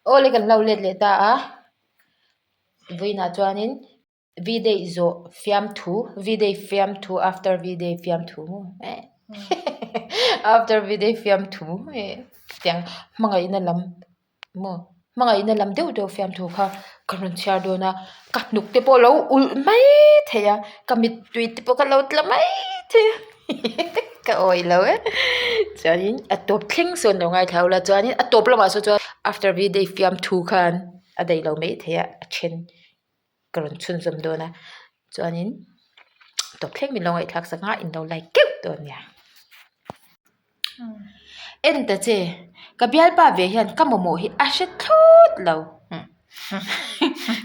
Awle kan lo let leh ta a, vawiinah chuanin V-day zawh fiamthu, V-day fiamthu after V-day fiamthu maw eh after V-day fiamthu eh tiang hmangaihna lam maw hmangaihna lam deuh deuh fiamthu kha ka rawn chhiar dawn a, ka hnuk te pawh a lo ulh mai thei a, ka mittui te pawh ka lo tla mai thei a ka awih lo e chuanin a tawp thleng sawn lo ngaithla ula chuanin a tawp lamah saw chuan after v day fiamthu khan a daih lo mai thei a a then ka rawn chhunzawm dawn a chuanin tawp thleng min lo ngaihthlak sak ang a in lo like keuh dawn nia. En ta che, ka bialpa ve hian ka mamawh hi a hre thlawt lo.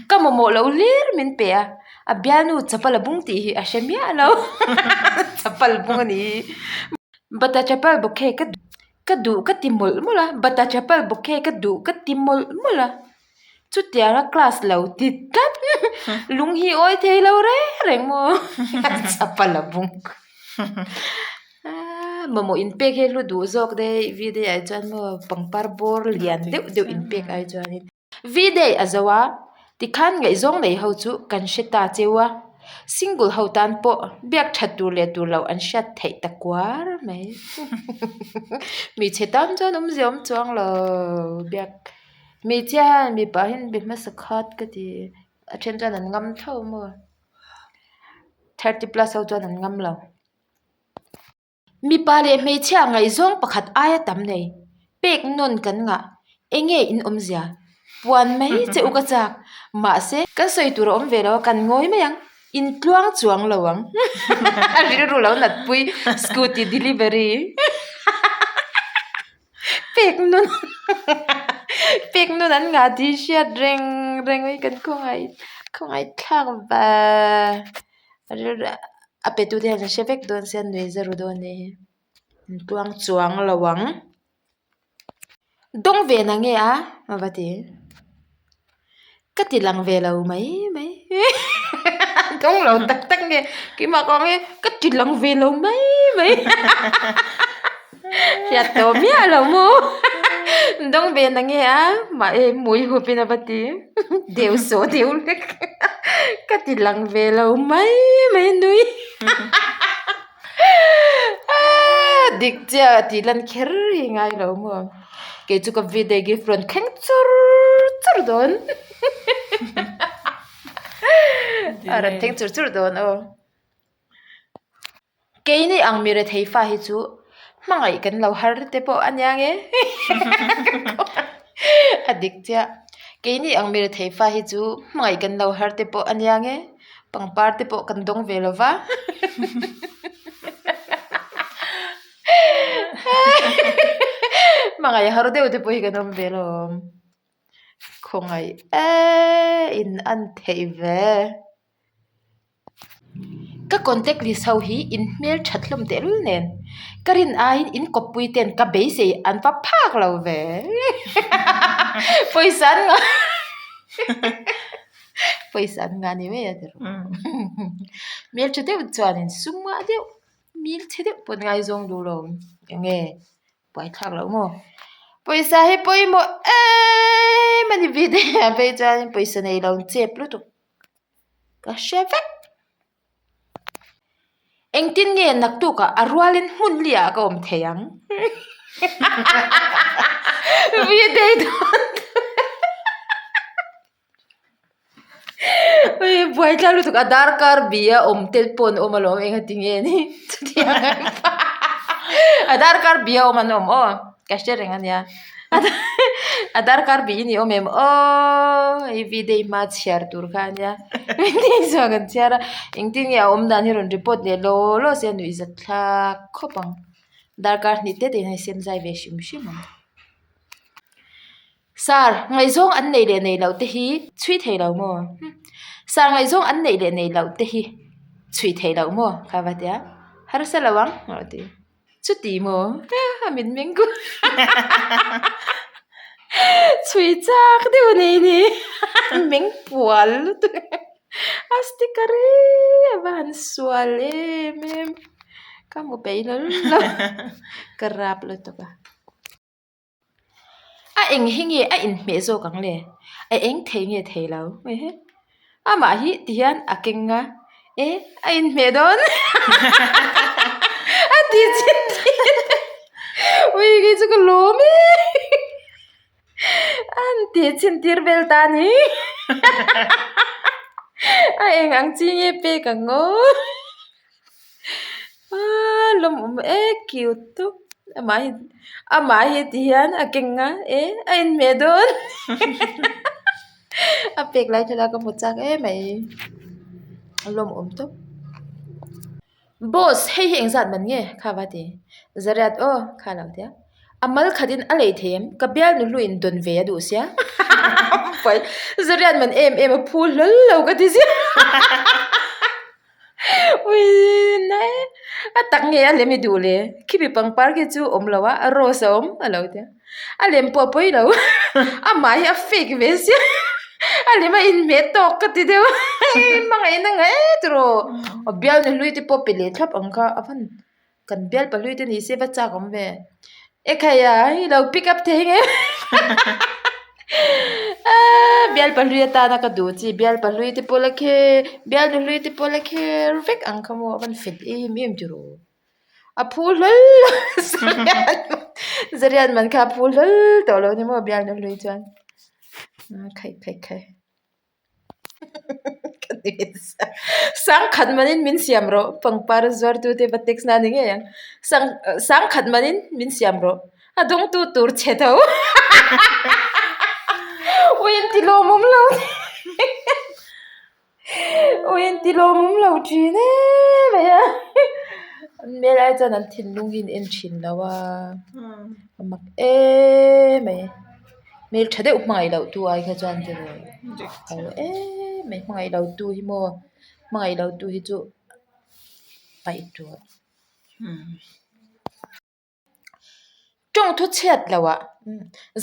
Ka mamawh lo hlir min pe a, a bialnu chapal a bung tih hi a hre miah lo. Chapal bung a ni hi. Bata chapal bouquet ka ka duh ka ti mawlh mawlh a, bata chapal bouquet ka duh ka ti mawlh mawlh a. Chutianga class lo ti tlat lung hi awi thei lo reng reng maw chapal a bung mamawh inpek hi a hlu duh zawk daih V day ah chuan maw pangpar bawr lian deuh deuh inpek ai chuanin V day a zo a tikhan ngaihzawng nei ho chu kan hre ta cheu a single ho tan pawh biak that tur leh tur loh an hriat theih ta kuar mai hmeichhe tan chuan awmzia awm chuang lo biak. Hmeichhia hian mipa hian be hmasa khat ka ti a then chuan an ngam tho maw thirty plus ho chuan an ngam lo. Mipa leh hmeichhia ngaihzawng pakhat aia tam nei pek nawn kan ngah enge in awmzia puan mai che u ka chak mahse kan sawi tur a awm ve lo a kan ngawi mai ang in tluang chuang lo ang rilru lo nat pui scooty delivery. Pek nun pek nun an ngah tih hriat reng reng mai kan khawngaih khawngaih thlak va a pe tu te hian an hre vek dawn sia nuih za ru dawn nih hi an tluang chuang lo ang dawng ve na nge a a va ti. Ka ti lang ve lo mai mai dawng lo tak tak nge keimah ka awm hi ka ti lang ve lo mai mai hriat tawh miah lo maw dawng ve na nge a mahni hmui hup in a va ti deu saw deuh hlek ka ti lang ve lo mai mai nui. Dik chiah tih lan kher hi ngai lo maw kei chu ka video gift rawn thleng chur chur dawn a rawn thleng chur chur dawn aw keini ang mi rethei fa hi chu hmangaih kan lo har te pawh a nia nge a dik chiah keini ang mi rethei fa hi chu hmangaih kan lo har te pawh a nia nge. Pangpar te pawh kan dawng ve lo va. Hmangaih har deuh te pawh hi kan awm ve alawm. Khawngaih eee in an theih ve. Ka contact list ho hi in hmel that hlawm tehlul nen ka rin aiin in kawppui ten ka beisei an va phak lo ve. Pawisa an ngah. Pawisa an ngah ni mai a ti rawh. Hmeltha deuh chuanin sum ngah deuh hmelchhe deuh pawh ngaizawng duh lo eng nge buaithlak loh maw. Pawisa hi pawimawh em a ni bik a phei chuan pawisa nei lo chep lutuk ka hre vek. Engtin nge naktukah a rualin hmun liah ka awm thei ang? Video dawn Buaithlak lutuk a darkar bi a awm tel pawh an awm alawm engati nge ni chutiang a darkar bi a awm an awm aw ka hre reng ania a darkar bi in i awm em aww hei video hma chhiar tur kha ania video chuan kan chhiar a engtin nge a awm dan hi rawn report leh law law se a nuih zat thlak khawp ang darkar hnih te te in a sem zai ve hrim hrim ang. Sir, ngaihzawng an neih leh neih loh te hi chhui thei lo maw? Sir, ngaihzawng an neih leh neih loh te hi chhui thei lo maw? Kha va tia, harsa lo ang a ti. Chuti maw? A mit meng ku chhui chak deuh a nei ni meng pual lutuk a sticker e a va han sual em em ka hmu peih lo lo ka rap lutuk a. A. eng hi nge a inhmeh zawk ang le? A eng thei nge thei lo? Amah hi ti hian a keng a, e a inhmeh dawn a ti chin chin ui kei chu ka lawm e a han ti chhin tir vel ta a ni a eng ang chi nge pek ang aw a lawmawm e cute tawp amah hi amah hi ti hian a keng a e a inhmeh dawn a pek lai thlalak ka hmu chak em mai a lawmawm tawp boss hei hi engzat man nge kha va ti zariat aw kha a lo ti a a mal khat in a lei thei em ka bialnu hlu in dawn ve a duh sia zariat man em em a phu hlawl lo ka ti zia. Ui na e a tak nge a lem i duh le khimi pangpar khi chu awm lo a rose a awm a lo ti a a lem pawh a pawi lo amah hi a fake ve sia a lem a inhmeh tawk ka ti deuh a hmangaihna ngaih e tiraw a bialnu hlui te pawh pe leh thlap ang kha a van Kan bial pahlui te ni se va chak awm ve. Ekhai a, i lo pick up thei nge. Aaa bial pahlui atana ka duh chi bial pahlui te pawh la khe bial nuhlui te pawh la kher vek ang kha maw a van fel em em tiraw. A phu hlawl lo Zarian man kha a phu hlawl tawh lo ni maw bial nuhlui chuan. Khaih khaih khaih. Sangkhat manin min siam rawh pangpar zuartu te va text na a ni ngei ang sang sangkhat manin min siam rawh a dawngtu tur che tho ui an ti lawmawm lo ui an ti lawmawm lo thin em mai a an hmel ai chuan an thinlung hi an en thin lo a a mak em mai. Hmel tha deuh hmangaih loh tu ai kha chuan ti rawh ho em mai hmangaih loh tu hi maw hmangaih loh tu hi chu paih tur tawng thu chhiat loh ah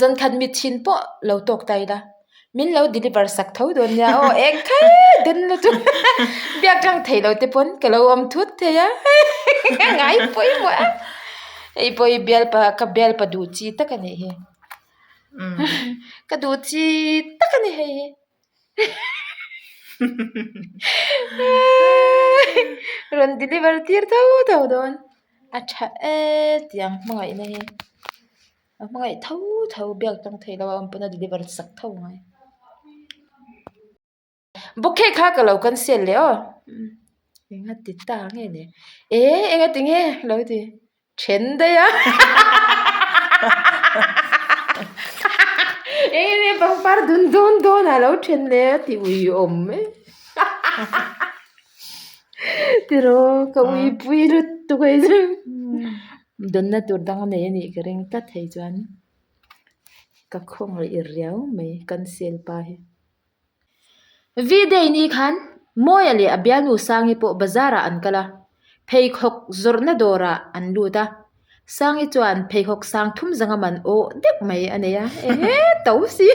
zan khat mit thin pawh lo tawk ta ila min lo deliver sak tho dawn nia aw eng kher den lutuk biak tlang thei lo te pawn ka lo awm thut thei a ngai pawimawh a hei pawh hi bialpa ka bialpa duh chi tak a nih hi. Ka duh chi tak a ni hei hi. Rawn deliver tir tho tho dawn. A tha e tiang hmangaihna hi. A hmangaih tho tho biak tang theih loh a awm pawn a deliver sak tho ngai. Bouquet kha ka lo cancel leh aw enga ti ta nge ni eh enga ti nge lo ti then daih a eng nge pangpar dun dawn dawn ah lo then leh a ti ui awm mai tiraw ka ui pui lutuk a hi chu dawnna tur dang a nei a nih ka ring tlat thei chuan ka khawngaih riau mai cancel pa hi. V-day ni khan Mawia leh a bialnu Sangi pawh bazar ah an kal a, pheikhawk zawrhna dawr ah an lut a. Sangi chuan pheikhawk sang thum zanga man awh deuh mai a nei a, ehe to si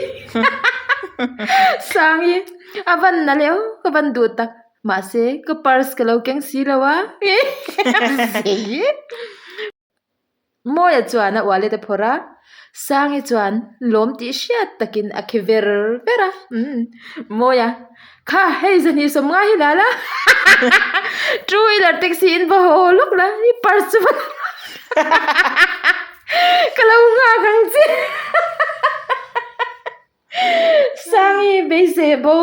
Sangi a van na leh aw ka van duh tak mahse ka purse ka lo keng si lo a zei. Mawia chuan a wallet a phawrh a, Sangi chuan lawm tih hriat takin a khi ver ver a, umm Mawia, kha hei zahnih sawmnga hi la la, two wheeler taxi in va haw lawk la, i purse chu va ka lo nghak ang che Sangi beisei bo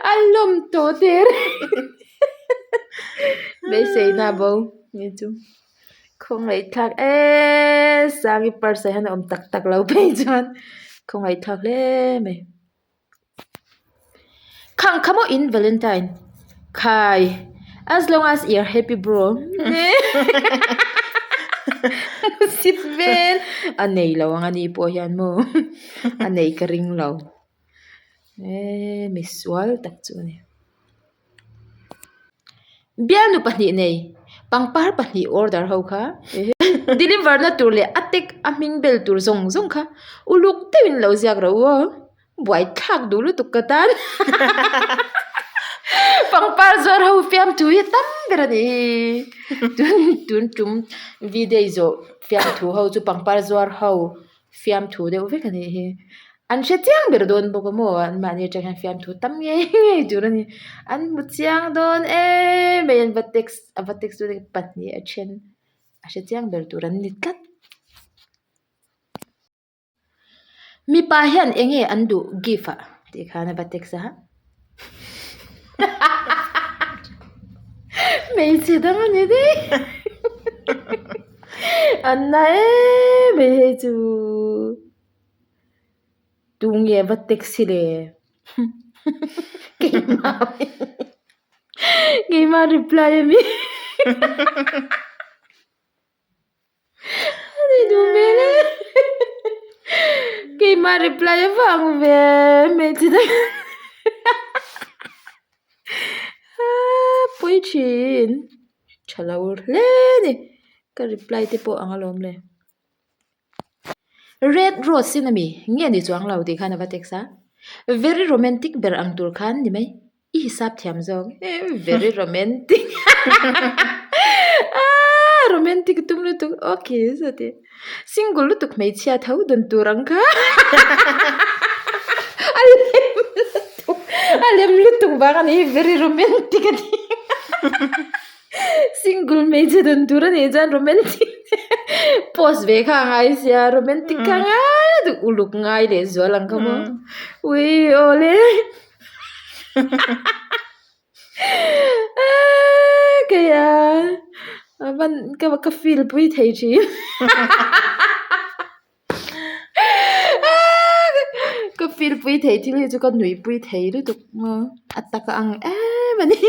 a lawm tawh der beisei na bo ni chu khawngaihthlak eee Sangi purse ah hian a awm tak tak lo phei chuan khawngaihthlak hle mai. Khang kha maw in Valentine khai as long as you're happy bro hmusit vel a nei lo ang ani pawh hian maw a nei ka ring lo eee misual tak chu a ni. Bialnu pahnih nei pangpar pahnih order ho kha deliver na tur leh a tek a hming bel tur zawng zawng kha uluk deuhin lo ziak rawh u aw buai thlak duh lutuk ka tan. Pangpar zuar ho fiamthu hi tam ber a ni hi tun tum v-day zawh fiamthu ho chu pangpar zuar ho fiamthu deuh vek a nih hi an hre chiang ber dawn bawk a maw an mahni atang hian fiamthu tam ngei ngei tur a ni an hmu chiang dawn em mai an va text a va text tu te pahnih a then a hre chiang ber tur an ni tlat. Mipa hian eng nge an duh gift ah tih khan a va text a hmeichhe dang a ni daih an na em mai hei chu tunge va text hi le keimah keimah reply ami. Ani duh hmel e keimah reply avang ve hmeichhe dang pawi thin tha lo hle a ni ka reply te pawh ang alawm le red rose in ami nge ni chuang lo tih khan a va text a very romantic ber ang tur khan ni mai. I hisap thiam zawk e very romantic aaa romantic tum lutuk okay chuti single lutuk hmeichhia tho dawn tur ang kha a lem lutuk a lem lutuk vang a ni hi very romantic a ni single hmeichhe dawn tur a nih chuan romantic post ve kha a ngai sia romantic kha a ngai lutuk uluk ngai leh zual ang kha maw ui awle. Keia van ka ka feel pui thei thin ka feel pui thei thil hi chu ka nui pui thei lutuk maw a tak a ang em a ni.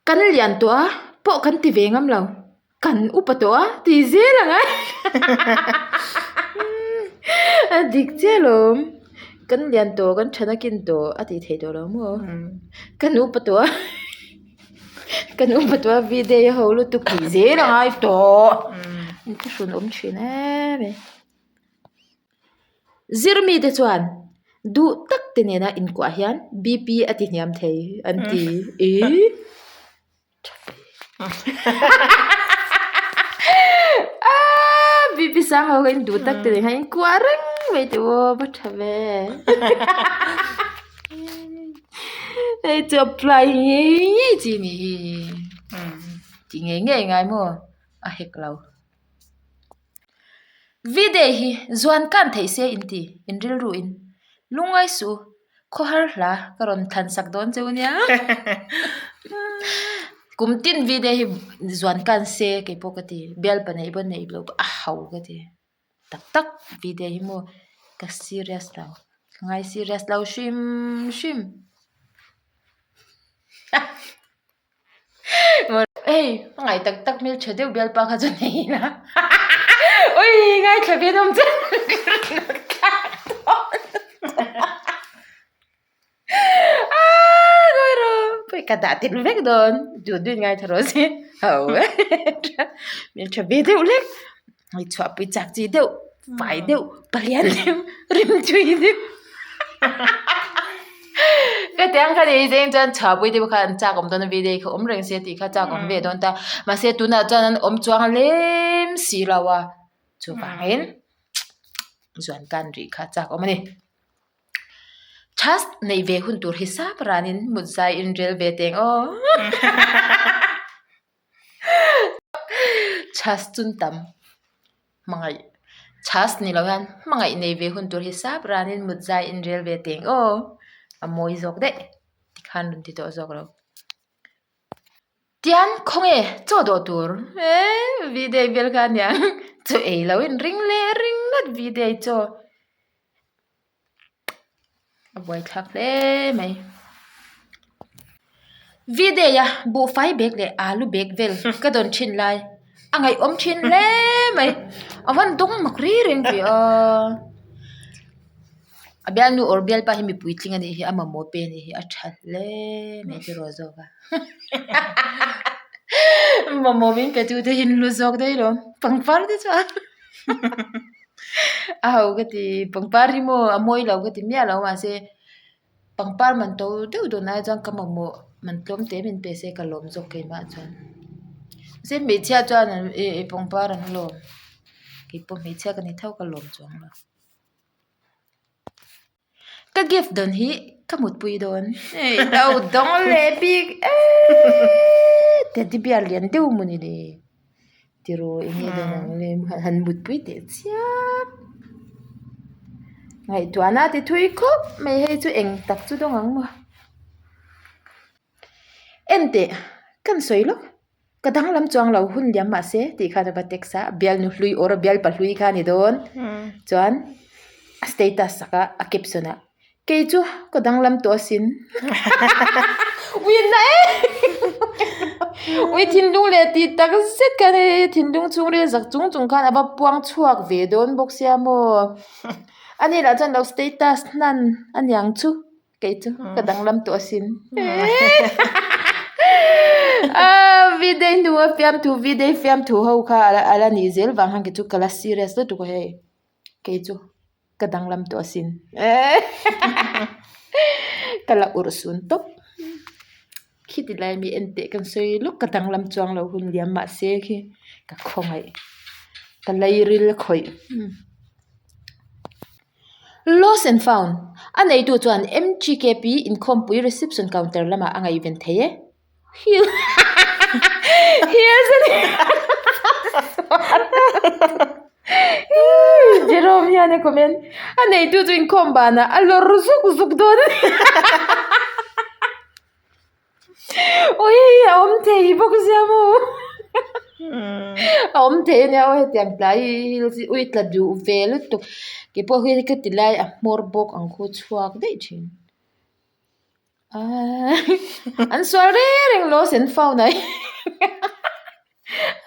Kan lian tawh a pawh kan ti ve ngam lo kan upa tawh a ti zel ang a a dik chiah alawm kan lian tawh kan tha nakin tawh a tih theih tawh lo maw kan upa tawh a kan upa tawh a v-day a ho lutuk tih zel a ngai tawh ka hrun awm thin em e. Zirmite chuan duh tak te nena inkuah hian BP a ti hniam thei an ti. Ih! BP sang ho kha duh tak te nen khan inkuah reng mai tih aw va tha ve. Hei chu apply ngei ngei chi ni hi. Ti ngei ngei ngai maw? A hek lo. V-day hi zuan kan theih se in ti, in rilru in lungngai suh u, khawhar hla ka rawn thlan sak dawn cheu nia. Kum tin V-day hi zuan kan se kei pawh ka ti, bialpa neih pawn neih loh pawh a hau ka ti. Tak tak V-day hi maw ka serious lo, ka ngai serious lo hrim hrim. Hei hmangaih tak tak hmel tha deuh bialpa kha chu nei ila ui ngaithla ve nawm che ka dah tir vek dawn duh duhin ngaithla rawh se ho hmel tha ve deuh hlek hei chhuahpui chak chi deuh fai deuh palian deuh rimtui deuh. Ka ti ang kha ni zeng chuan chhuahpui te pawh kha an chak awm dawn a video kha awm reng se tih kha chak awm ve dawn ta mahse tunah chuan an awm chuang lem si lo a chuvangin zuan kan rih kha chak awm a ni. Chhas neih ve hun tur hi sap ranin mut zai inrel ve teng aw. Chhas chun tam hmangaih chhas ni lo hian hmangaih nei ve hun tur hi sap ranin mut zai inrel ve teng aw a mawi zawk daih tikhan rawn ti tawh zawk lo. Tian khawnge chaw dawh tur eee v-day vel kha ania chaw ei lo in ring leh ring ngawt v-day chaw. A buaithlak hle mai. V-day a buhfai bag leh alu bag vel ka dawn thin lai a ngaihawm thin hle mai. A van dawng mak reng reng ve a. A bialnu or bialpa hi mipui tling a nih hi a mamawh pe a nih hi a tha hle mai tiraw zawk a. Mamawh min pe tu te hi an hlu zawk daih lo pangpar te chuan. A ho ka ti pangpar hi maw a mawi lo ka ti miah lo mahse Pangpar man to deuh dawn ai chuan ka mamawh man tlawm te min pe se ka lawm zawk keimah chuan. Mahse hmeichhia chuan ih pangpar an lawm keipawh hmeichhia ka ni tho ka lawm chuang lo. Ka gift dawn hi ka mutpui dawn hei lo dawng leh bik eeee teddy bear lian deuh maw ni le tiraw eng nge dawn ang le han mutpui teh chiam ngaihtuahna a ti thui khawp mai hei chu eng tak chu dawng ang maw. Enteh kan sawi lawk ka danglam chuang lo hun liam mahse tih khan a va text a bialnu hlui or bialpa hlui kha a ni dawn chuan a status sak a a caption ah kei chu ka danglam tawh asin ui na e ui thinlung leh tih tak zet khan hei thinlung chhungril zak chung chung khan a va puang chhuak ve dawn bawk sia maw ani lah chuan lo status hnan aniang chu. Kei chu ka danglam tawh asin. Ah, V-day hnu a fiamthu, V-day fiamthu ho kha ala ala nih zel vang khan kei chu ka la serious lutuk a hei. Kei chu ka danglam tawh asin. Ka la urh sun tawp. Khiti lai mi en teh kan sawi lawk ka danglam chuang lo hun liam mahse khi ka khawngaih ka lairil khawih. Lost and found, A neitu chuan MGKP inkhawmpui reception counter lamah a ngaihven thei e. Jerome hian a comment, A neitu chu inkhawm banah a lawr zuk zuk dawn a ni. Ui a awm thei bawk sia maw a awm thei ania aw hetiang tlai hi ui tla duh ve lutuk keipawh hi ka ti lai a hmawr bawk ang khu chhuak daih thin aaa an sual reng reng lo sen fau nai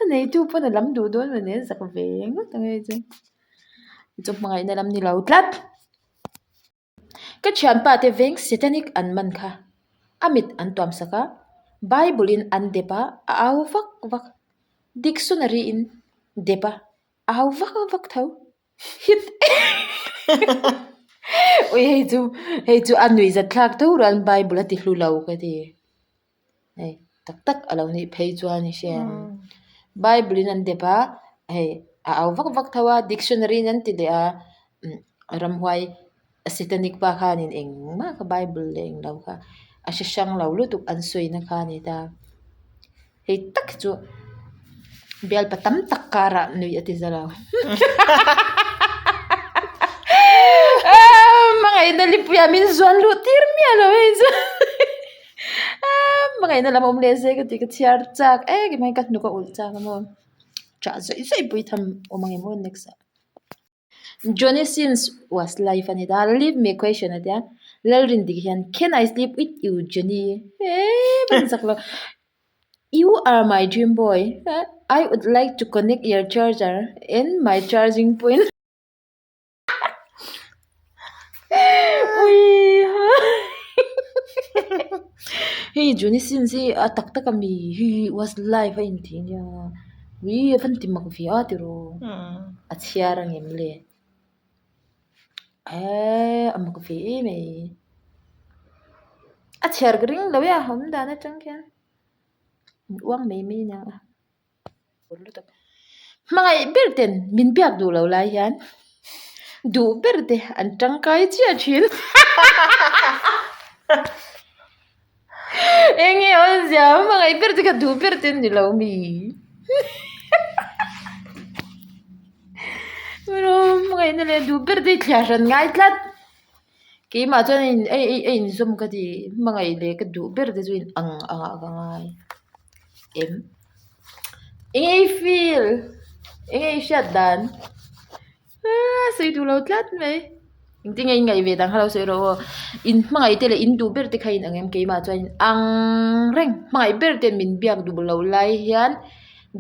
a neitu pawn a lam duh dawn mawni a zak ve ngawt ang hei chu chu hmangaihna lam ni lo tlat. Ka thianpa te veng setanic an man kha a mit an tuam sak a, Bible in an dep a, a au vak vak, dictionary in dep a, a au vak vak tho hit ui hei chu hei chu a nuihzat thlak tho rual Bible a ti hlu lo ka ti hei tak tak a lo nih phei chuan i hria ang Bible in an dep a hei a au vak vak tho a dictionary in an ti leh a ramhuai satanic pa khanin engmah kha bible leh englo kha a hre hrang lo lutuk an sawina kha a ni ta hei tak hi chu bialpa tam tak karah nuih a ti za lo hmangaihna lipuiah min zuan luh tir miah lo hei chu hmangaihna lam awm leh se ka ti ka chhiar chak em em a ka hnuk a ulh chak a maw chah zawih zawih pui tham awm ang em aw next ah. Johnny Sins was life a ni ta, leave me a question a tia, Lalrindik hian can I sleep with you Johnny eee ka zak lo, you are my dream boy, I would like to connect your charger and my charging point Hei Johnny Sins hi a tak tak ami he was life a intih nia. Ui a van ti mak ve a tiraw a chhiar ang em le eee a mak ve em mai a chhiar ka ring lo e a awm dan atang khian an uang mai mai aniang a hmangaih ber ten min biak duh lo lai hian duh ber te an tangkai chiah thin. Eng nge awmzia hmangaih ber te kha duh ber te an ni lo mi hmangaihna leh duh ber te hi thliar hran ngai tlat keimah chuan a a inzawm ka ti hmangaih leh ka duh ber te chu in ang ang ah ka ngai em eng nge i feel eng nge i hriat dan. Aaa sawi duh lo tlat mai engtin nge in ngaih ve dan kha lo sawi rawh aw in hmangaih te leh in duh ber te kha in ang em keimah chuan in ang reng hmangaih ber ten min biak duh loh lai hian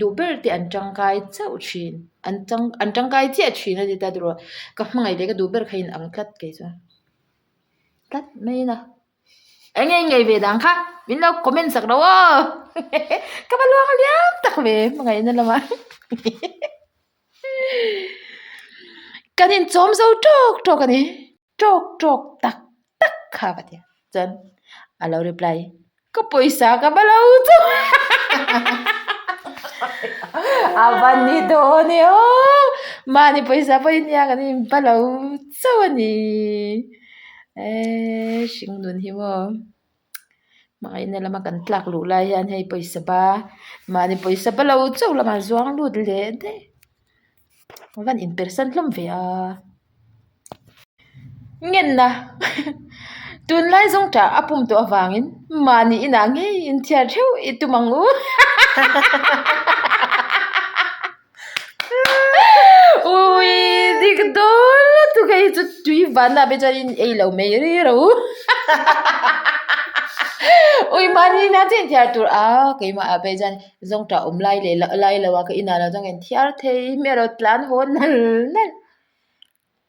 duh ber te an tangkai chauh thin an tang an tangkai chiah thin a ni ta tiraw ka hmangaih leh ka duh ber kha in ang tlat kei chuan tlat mai a. Eng nge ngei ve dang kha min lo comment sak lo aw ka va luang liam tak ve hmangaihna lamah kan inchawm zo tawk tawk a ni tawk tawk tak tak kha ka ti a. Chuan a lo reply, Ka pawisa ka va lo chu a va ni dawn e aw mahni pawisa pawhin nia kan in va lo chauh a ni eee hringnun hi maw hmangaihna lama kan tlak luh lai hian hei pawisa ba mahni pawisa ba lo chauh lamah zuang lut leh daih a van inpersan hlawm ve a. Ngenna Tunlai zawng tah a pum tawh avangin mahni inah ngei inthiar theuh i tum ang u. Ui dik dawn lutuk hei chu tui vanna ah pawh chuan in ei lo mai ri ro. Ui mahni inah chuan inthiar tur a keimah ah pawh chuan zawng tah awm lai leh lai lo a ka inah lo chuan ka inthiar thei miah lo tlan haw nal nal.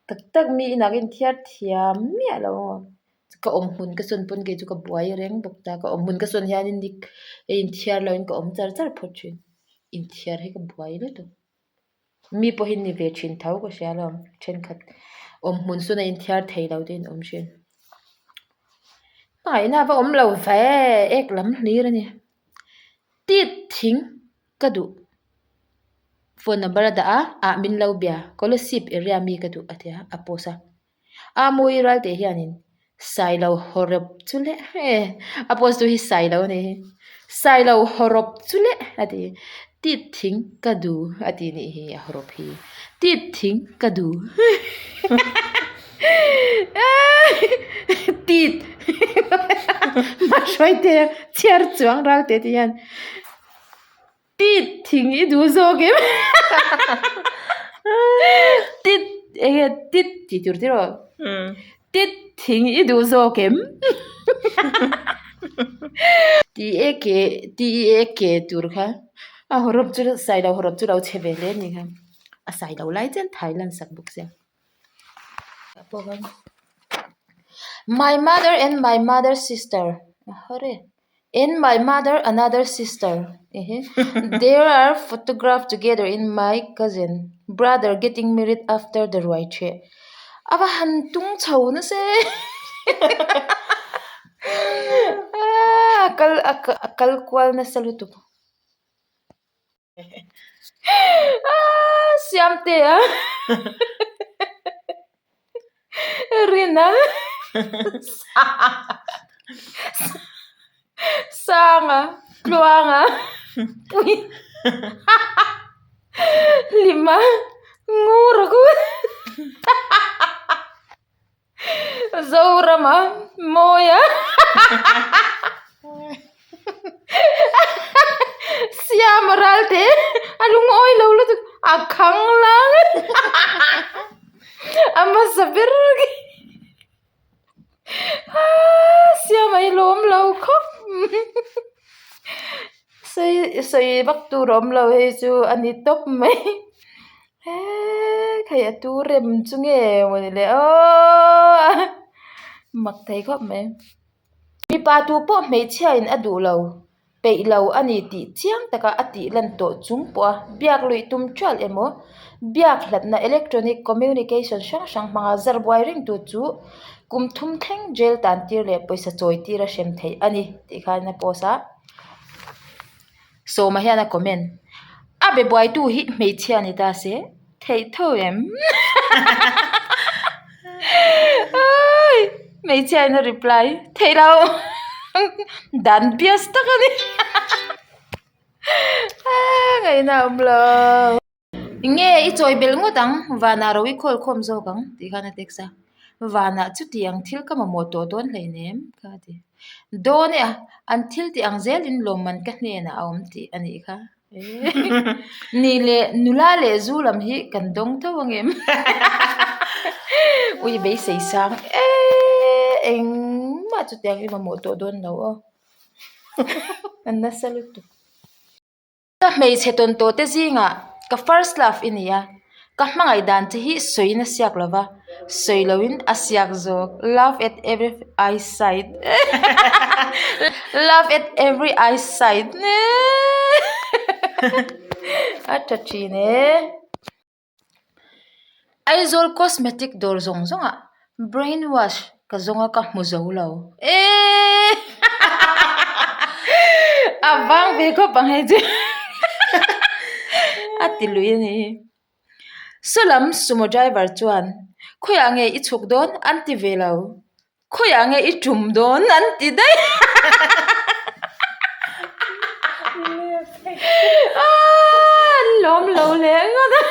Tak tak mi inah ka inthiar thiam miah lo aw ka awm hmun ka sawn pawn kei chu ka buai reng bawk ta ka awm hmun ka sawn hianin nik a inthiar loin ka awm char char phawt thin inthiar hi ka buai lutuk mi pawhin ni ve thin tho ka hria alawm thenkhat awm hmun sawn a inthiar thei lo te in awm thin hmangaihna a va awm lo ve ek lam hlir a ni tit thing. Ka duh phone number a dah a ah min lo bia Kolasib area mi ka duh a ti a a post a a mawi ral teh hianin Sailo hawrawp chu le e a post tu hi Sailo a nih hi Sailo hawrawp chu le a ti tit thing ka duh a ti nih hi a hawrawp hi tit thing ka duh tit hmahruaite chhiar chuang ral teh ti hian. Tit thing i duh zawk em? Tit enge tit tih tur tiraw? Tit thing i duh zawk em? Ti e ke ti e ke tur kha a hawrawp chu sailo hawrawp chu lo chhe ve hle a ni kha a sailo lai chian Thailand sak bawk sia. My mother and my mother's sister And my mother another sister there are photograph together in my cousin brother getting married after the ruai theh a va han tung chho nasa e a kal a kal kual nasa lutuk. Siamte a Rina Sanga Tluanga Pui Hlima Ngura ku Zorama Mawia Siama Ralte a lungawi lo lutuk a khang lang a hmasa ber Siama hi lawm lo khawp sawi sawi vak tur a awm lo hei chu a ni tawp mai. Heee hei a tu rem chu nge mawni le aww mak thei khawp mai mipa tu pawh hmeichhia in a duh lo peih lo a ni tih chiang taka a tih lan tawh chung pawh a biak luih tum tial emaw biak hlatna electronic communication hrang hrang hmanga zar buai reng tu chu kum thum thleng jail tan tir leh pawisa chawi tir a hrem theih a ni tih khan a post a. Sawma hian a comment, A be buaitu hi hmeichhia ni ta se, theih tho em? Hmeichhia in a reply, Theih lo, dan bias tak a ni. Ngaihna a awm lo. Nge i chawi belh ngawt ang, vanah ro i khawl khawm zawk ang tih khan a text a, vanah chuti ang thil ka mamawh tawh dawn hleinem kha a ti. Dawn e a, an thil tih ang zelin lawmman ka hnenah a awm tih a nih kha. Ni leh nula leh zu lam hi kan dawng tho ang em? Ui beisei sang e engmah chutiang i mamawh tawh dawn lo aw. An nasa lutuk. Ka hmeichhe tawn tawh te zingah ka first love i ni a, ka hmangaih dan che hi sawiin a siak lo va, sawi loin a siak zawk, love at every eye sight love at every eye sight a tha thin e. Aizawl cosmetic dawr zawng zawngah brain wash ka zawnga ka hmu zo lo. Eee. A vang ve khawp ang hei chu a ti lui a ni. Saw lam sumo driver chuan khawiah nge i chhuk dawn an ti ve lo, khawiah nge i tum dawn an ti daih an lawm lo leh ngawt a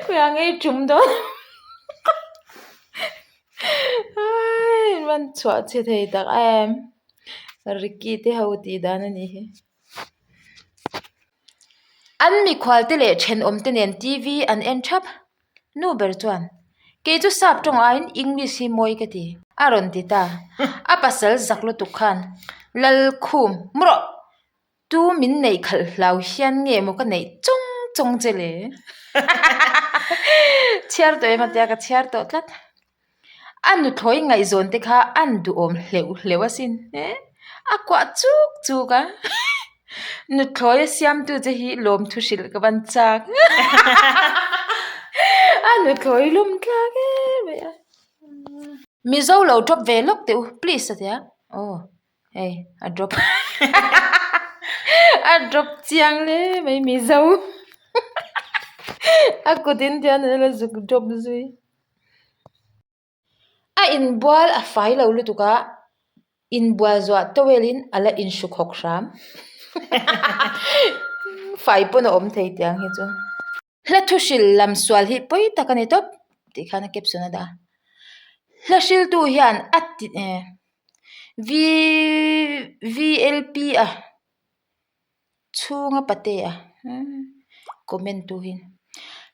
khawiah nge i tum dawn. Man chhuah chhe thei tak em Ricky te ho tih dan a nih hi an mikhual te leh thenawm te nen T V an en thap nu ber chuan kei chu sap tawng aiin English hi mawi ka ti a rawn ti ta a pasal zak lutuk khan Lalkhum mu rawh Tu min neih khalh hlau hian nge maw ka neih chawng chawng che le? Chhiar tawh em atia ka chhiar tawh tlat. A nuthlawi ngaihzawn te kha an duhawm hleuh hleuh asin he a kuah chuk chuk a. Nuthlawi a siamtu che hi lawmthu hrilh ka van chak. A nuthlawi lum thlak em mai a. Mizo lo drop ve lawk teh u please atia aw. Hei a drop a drop chiang hle mai mizo a kut in tian a la zuk drop zui a inbual a fai lo lutuk a inbual zuah towel in a la inhru khawk hram fai pawn a awm thei tiang hi chu. Hla thu hril lam sual hi pawi tak a ni tawp tih khan a caption a dah a. Hla hriltu hian a ti eh V VLP a chhunga pate a comment tu hi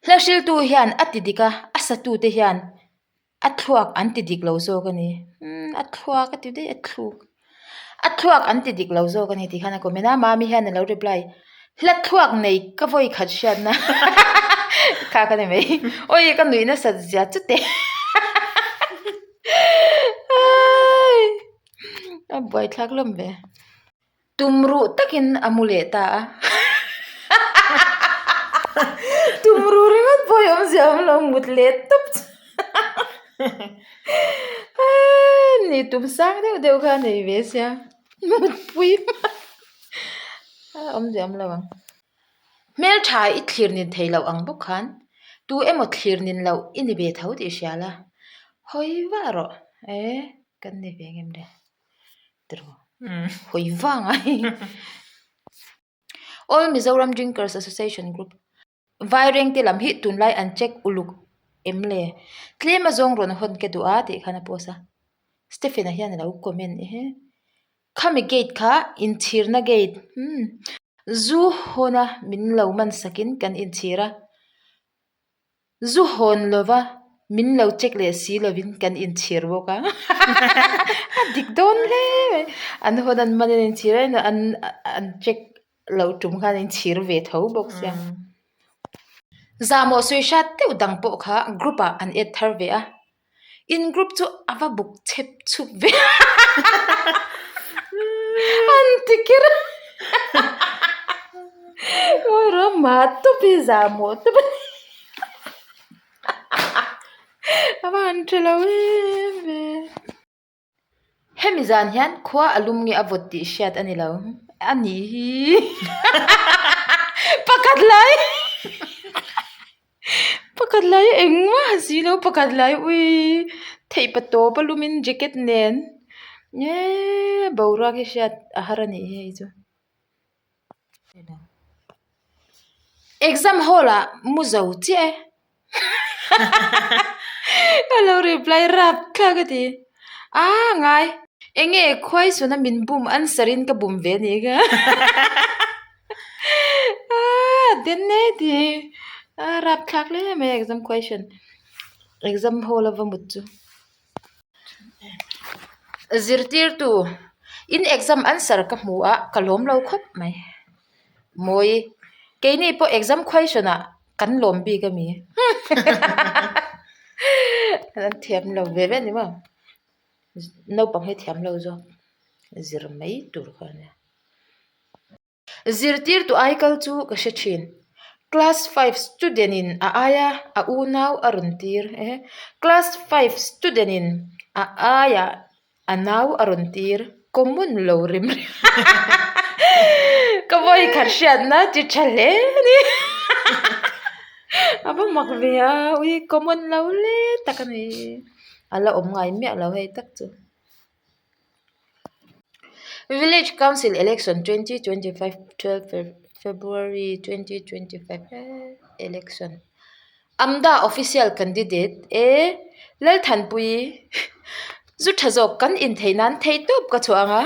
hla hriltu hian a ti dik a a satu te hian A thluak an ti dik lo zawk a ni umm a thluak a ti daih a thluk a thluak an ti dik lo zawk a ni tih khan a comment a mami hian a lo reply hla thluak nei ka vawi khat hriatna kha ka ni mai awi ka nuih nasat zia chute a buaithlak hlawm ve. Tum ruh takin a mu leh ta a. Tum ruh ringawt pawh hi awmzia awm lo mut leh tawp chu. Ni tum sang deuh deuh kha a nei ve sia mutpui awmzia awm lo ang. Hmeltha i thlir nin thei loh ang bawk khan tu emaw thlir nin loh i ni ve tho tih hria la hawi vah rawh e kan ni ve ngem le. Hawi vang a All Mizoram Drinkers Association Group Vaireng te lam hi tunlai an check uluk em le tlem a zawng rawn hawn ka duh a tih khan a post a Stephen-a hian a lo comment ehe khami gate kha inchhirna gate umm zu hawna min lo man sakin kan inchhir a. Zu hawn lova min lo check leh si lovin kan inchhir bawk a a dik dawn hle mai an hawn an man an inchhir a an an check loh tum khan an inchhir ve tho bawk sia zahmawh sawi hrat deuh dang pawh kha group ah an add thar ve a in group chu a va buk chep chhup ve an ti kher a ngawi rawh mah tawp hi zahmawh tawp a ni a va han tha lo em ve. Hemi zan hian khua a lum nge a vawt tih hriat a ni lo a nih hi pakhat lai pakhat lai engmah a si lo pakhat lai ui theih pa tawp a lumin jacket nen eee boruak hi hriat a har a nih hi hei chu. Exam hall ah mu zo chiah e ka lo reply rap thlak a ti a ngai enge khuaisuna min bum answer in ka bum ve a nih kha a den e ti a rap thlak hle mai exam question exam hall a va mut chu. Zirtirtu in exam answer ka hmu a ka lawm lo khawp mai mawi keini pawh exam question ah kan lawm bik a mi an thiam lo ve ve a ni maw naupang hi thiam lo zawk zir mai tur kha a nia. Zirtirtu ai kal chu ka hre thin. Class five student in a aia a unau a rawn tir e. Class five student in a aia a nau a rawn tir. common lo rem rem ka vawi khat hriatna ti tha hle a ni a va mak ve a ui common lo hle tak a ni a la awm ngai miah lo hei tak chu. Village council election 2025 12 February 2025 election Amda official candidate e Lalthanpuii zu tha zawk kan inthei nan thei tawp ka chhuah ang a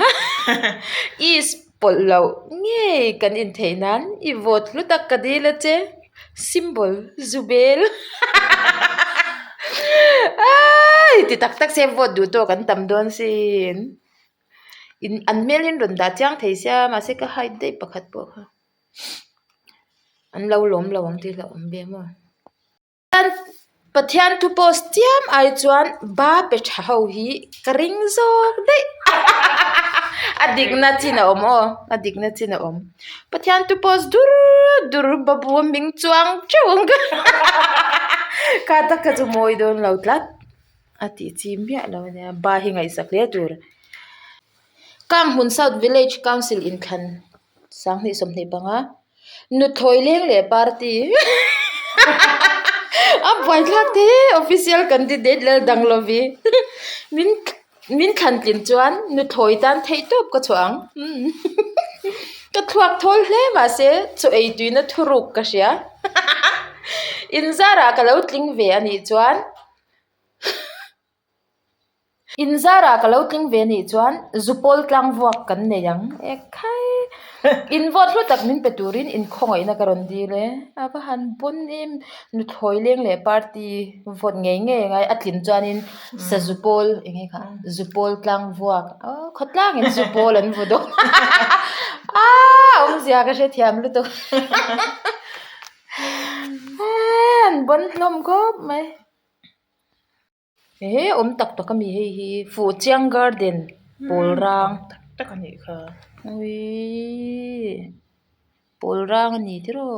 East pawlh loh ngei kan inthei nan i vote hlu tak ka dil a che symbol zu bel aii ti tak tak se vote duh tawk an tam dawn sin in an hmel hi an rawn dah chiang thei sia mahse ka hide daih pakhat pawh kha an lo lawm lo ang tih hlauh awm ve maw. Pathian thu post chiam ai chuan ba pe tha ho hi ka ring zawk daih a dikna chin a awm aw a dikna chin a awm Pathian thu post dur dur babu a hming chuang teuh ang ka kha tak kha chu mawi dawn lo tlat a tih chi miah lo ania ba hi ngaihsak hle tur Kanghmun South Village Council inthlan 2025 Nuthlawi leng leh party a buaithlak te official candidate lal dang lovi min min thlan tlin chuan nuthlawi tan theih tawp ka chhuah ang ka thluak thawl hle mahse chaw ei tuina thuruk ka hria inzarah ka lo tling ve a nih chuan. Inzarah ka lo tling ve nih chuan Zupawl tlang vuak kan nei ang. Ekhai! In vote hlu tak min pe turin inkhawngaihna ka rawn dil e. A va han pawn em! Nuthlawi leng leh party vote ngei ngei angai a tlin chuanin Sazupawl eng nge kha Zupawl tlang vuak aw khawtlangin Zupawl an vu dawn aaa awmzia ka hrethiam lutuk aaa an bawn hlawm khawp mai. He awm tak tak a mi hei hi Fuhchiang garden pawl rang tak tak a nih kha awii pawl rang a ni tiraw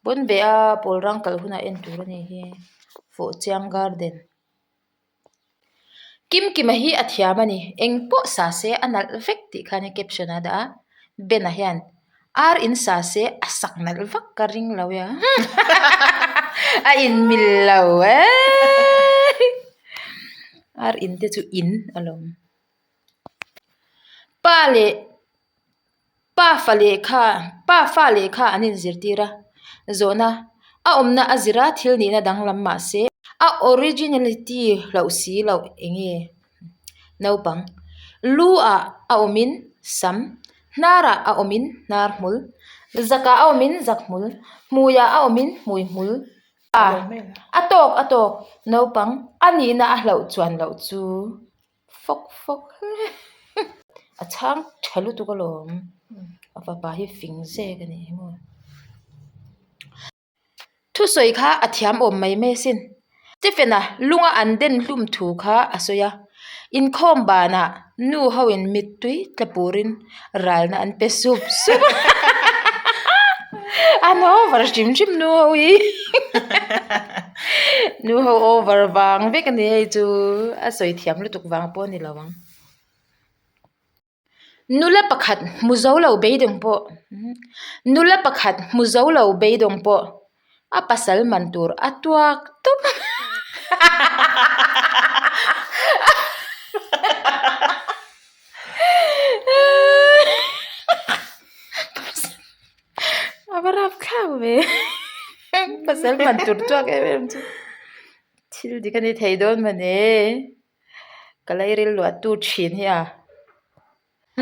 pawn ve a pawl rang kal hunah en tur a ni hi Fuhchiang garden Kimkima hi a thiam a ni eng pawh sa se a nalh vek tih khan caption ah a dah a Ben-a hian. Ar in sa se a sak nalh vak ka ring lo e a in mil lo e ar in te chu in alawm pa leh pa fa lehkha pa fa lehkha an in zirtir a zawhna a awmna a zira thil nihna danglam mahse a originality hlauh si loh eng nge. Naupang lu ah a awmin sam hnarah a awmin hnar hmul zakah a awmin zak hmul hmuiah a awmin hmui hmul a a tawk a tawk naupang a nihna a hlauh chuan loh chu fawk fawk a chhang tha lutuk alawm a fapa hi fing zek a ni hi maw. Thusawi kha a thiam awm mai mai asin. Stephen-a lunga an den hlum thu kha a sawi a, inkhawm banah nu hoin mittui tla purin ralna an pe sup sup a. An over hrim hrim nu ho hi. Nu ho over vang vek a ni hei chu a sawi thiam lutuk vang pawh a ni lo ang. Nula pakhat hmu zo lo beidawng pawh nula pakhat hmu zo lo beidawng pawh a pasal man tur a tuak tawp a va rap thlak ve pasal man tur tuak em em chu thil dik a ni thei dawn mawni. Ka lairil luah tu thin hi a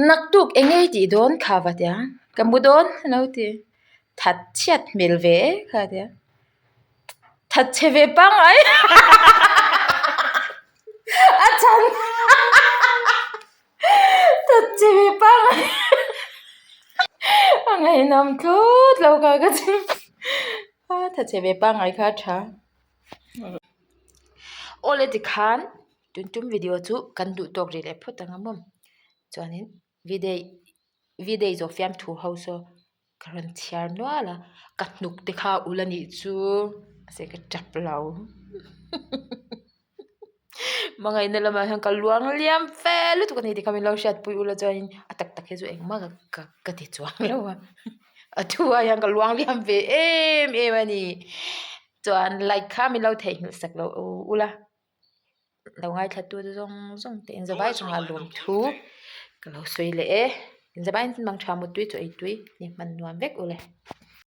naktuk eng nge i tih dawn kha va tia ka mu dawn a lo ti that chhiat hmel ve e kha tia that chhe ve pangngai a chhan that chhe ve pangngai a ngaihnawm tlut lo kha ka chu a that chhe ve pangngai kha a tha. Awle tikhan tun tum video chu kan duh tawk rih leh phawt ang a maw chuanin video video zawh fiamthu ho saw ka rawn chhiar nual a ka hnuk te kha a ul a nih chu mahse ka tap lo. Hmangaihna lamah hian ka luang liam fe lutuk a ni tih kha min lo hriatpui ula chuanin a tak tak hi chu engmah ka ka ti chuang lo a a thu ah hian ka luang liam ve em em a ni chuan like kha min lo theihnghilh sak loh ula lo ngaithla tu te zawng zawng te inzavai chungah lawmthu ka lo sawi leh e inzavai in mang tha mutui chu ei tui ni hman nuam vek ule.